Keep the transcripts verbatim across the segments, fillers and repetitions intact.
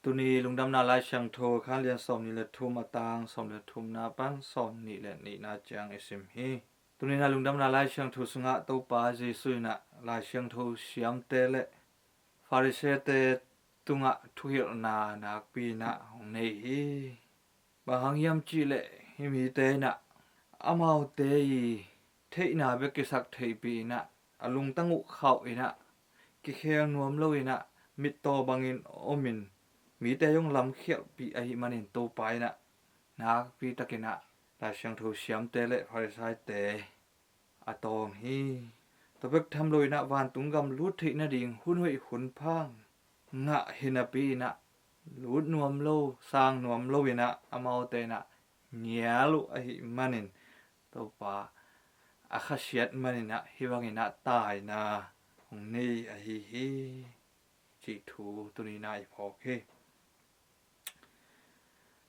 Tuni Lungdamna Lai Siangtho kha lian sawm nih le thum, a tang sawm le thumna pan sawm nih le nihna ciang i sim hi. Tuni na Lungdamna Lai Siangtho sungah Topa Jesuh in ah Lai Siangtho siamte le Farisee-te tungah thuhilhna nakpi in ah hong nei hi. Bang hang hiam cih leh hih mite in ah amaute i theihna bek kisaktheihpih in ah, a lungtang uh khauh in ah, kikhel nuam lo in ah, mittaw bangin om in, mite zong lamkhialhpih ahih manin Topa in ah nakpi takin ah Lai Siangtho siamte le Farisee-te a tawng hi. Tua bek tham lo in ah vantung gam lut theih nading hun hoih hun pha ngah hi napi in ah, lut nuam lo, sang nuam lo in ah amaute in ah ngial uh ahih manin Topa a khasiat man in ah hih bangin ah taina hong nei ahi hi, cih thu tuni na i phawk hi.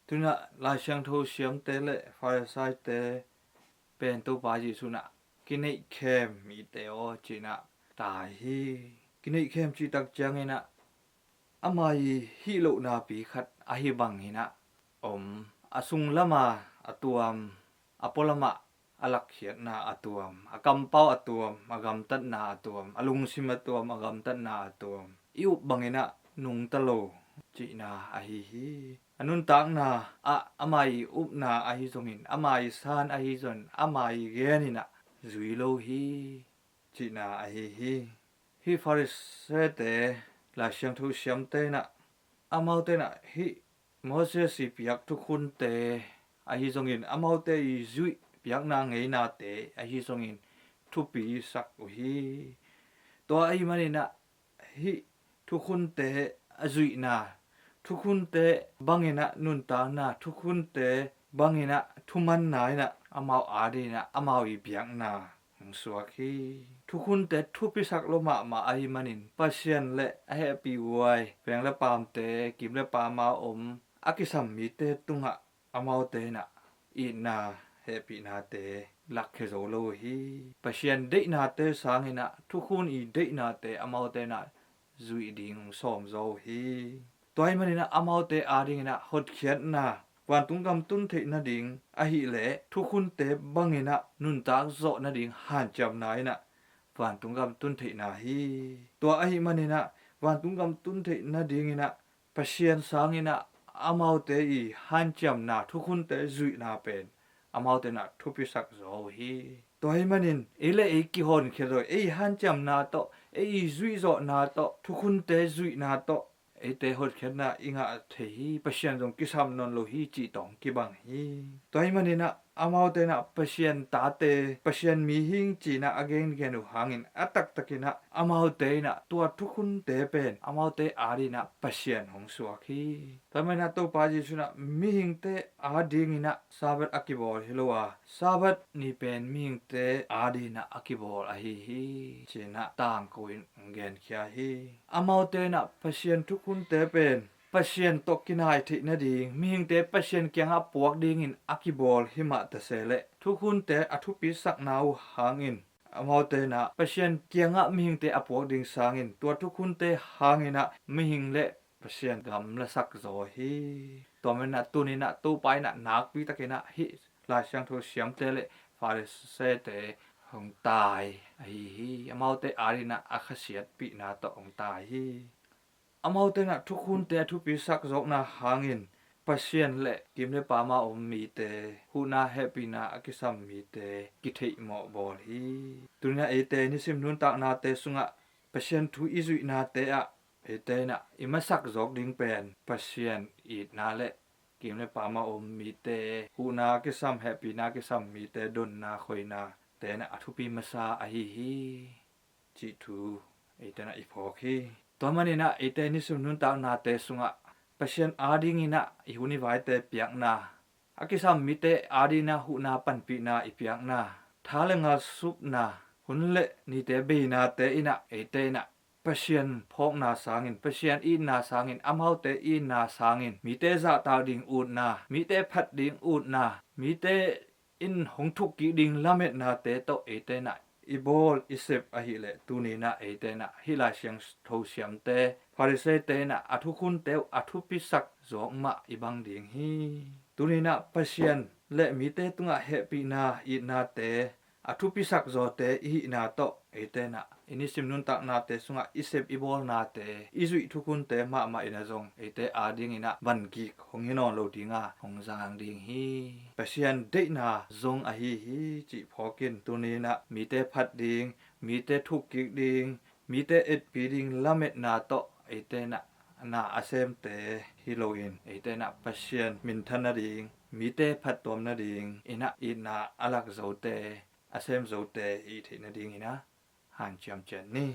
Tuni na Lai Siangtho siamte le Farisee-te pen Topa Jesuh in ah kineihkhem mite aw ci-in ah tai hi. Kineihkhem cih tak ciangin ah ama i hih lohnapi khat ahi bangin ah om, a sunglam a a tuam, a pualam ah a lakkhiatna a tuam, a kampau a tuam, a gamtatna a tuam, a lungsim a tuam, a gamtatna a tuam, i up bangin ah nungta lo cihna ahi hi. A nuntakna ah ama i upna ahi zongin, ama i san ahi zongin, ama i gen in ah zui lo hi cihna ahi hi. Hih Farisee-te, Lai Siangtho siamte in ah, amaute in ah hih Moses i piak thukhunte ahi zongin, amaute i zuih piakna ngeinate ahi zongin thupi sak uh hi. Tua ahih manin ah hih thukhunte a zuihna, thukhunte bangin ah nuntakna, thukhunte bangin ah thumanna in ah amau adingin ah amau i biakna hong suak hi. Thukhunte thupisak lo mahmah ahih manin Pasian le a hehpih huai, veng le paamte, kim le paam a om, a kisam mite tungah amaute in ah itna, hehpihnate lakkhia zo lo uh hi. Pasian deihnate sangin ah thukhun i deihnate amaute in ah zuih ding hong sawm zaw uh hi. Tua ahih manin ah amaute adingin ah hotkhiatna, vantung gam tun theih nading ahih leh thukhunte bangin ah nuntak zawh nading hanciamna in ah vantung gam tun theihna hi. Tua ahih manin ah vantung gam tun theih nadingin ah Pasian sangin ah amaute i hanciamna, thukhunte zuihna pen amaute in ah thupisak zaw uh hi. Tua ahih manin ei le ei kihonkhia zaw, ei hanciamna tawh, ei i zuihzawhna tawh, thukhunte zuihna tawh eite hotkhiatna i ngah thei hi. Pasian zong kisam nawn lo hi cih tawh kibang hi. Tua ahih manin ah amaute in ah Pasian tate, Pasian mihing ci-in ah a gengen uh hangin a taktakin ah amaute in ah tua thukhunte pen amaute adingin ah Pasian hong suak hi. Tua ahih manin ah Topa Jesuh in ah mihingte adingin ah Sabbath a kibawl hi lo a, Sabbath ni pen mihingte adingin ah a kibawl ahi hi ci-in ah tangko in hong genkhia hi. Amaute in ah Pasian thukhunte pen Pasian tawh kinai theih nading, mihingte Pasian kiangah puak dingin a kibawl hi mah ta se leh, thukhunte a thupisakna uh hangin amaute in ah Pasian kiangah mihingte a puak ding sangin tua thukhunte hangin ah mihing le Pasian gamlasak zaw hi. Tua manin ah tuni in ah Topa in ah nakpi takin ah hih Lai Siangtho siamte le Farisee-te hong tai ahi hi. Amaute adingin ah a khasiatpihna tawh hong tai hi. Amaute in ah thukhunte a thupisak zawkna hangin Pasian le kim le paam a om mite, huhna hehpihna a kisam mite kitheihmawh bawl hi. Tuni in ah eite nisim nuntaknate sungah Pasian thu i zuihnate ah eite in ah i masak zawk ding pen Pasian itna le kim le paam a om mite, huhna a kisam, hehpihna a kisam mite donna khoina te in ah a thupi masa ahi hi, cih thu eite in ah i phawk hi. Tua manin ah eite nisim nuntaknate sungah Pasian adingin ah i hun i vaite piakna, a kisam mite adingin ah huhna panpihna i piakna, tha le ngal supna, hun le nite beinate in ah eite in ah Pasian phawkna sangin, Pasian itna sangin, amaute itna sangin, mite zahtak ding utna, mite phat ding utna, mite in hong thuk kik ding lametnate tawh eite in ah i bawl i sep ahih leh tuni in ah eite in ah hih Lai Siangtho siamte, Pharisee-te in ah a thukhunte uh a thupisak zawk mah i bang ding hi. Tuni in ah Pasian le mite tungah hehpihna, itnate a thupisak zawte i hihna tawh eite in ah i nisim nuntaknate sungah i sep i bawlnate, i zuih thukhunte mahmah in ah zong eite ading in ah van gik hong hi nawn lo ding a, hong zang ding hi. Pasian deihna zong ahi hi cih phawk in tuni in ah mite phat ding, mite thukkik ding, mite etpi ding lametna tawh eite in ah na a semte hi loin eite in ah Pasian minthan nading, mite phattuam nading in ah itna a lak zote, a sem zote i hih theih nading in ah hanciam ciat ni.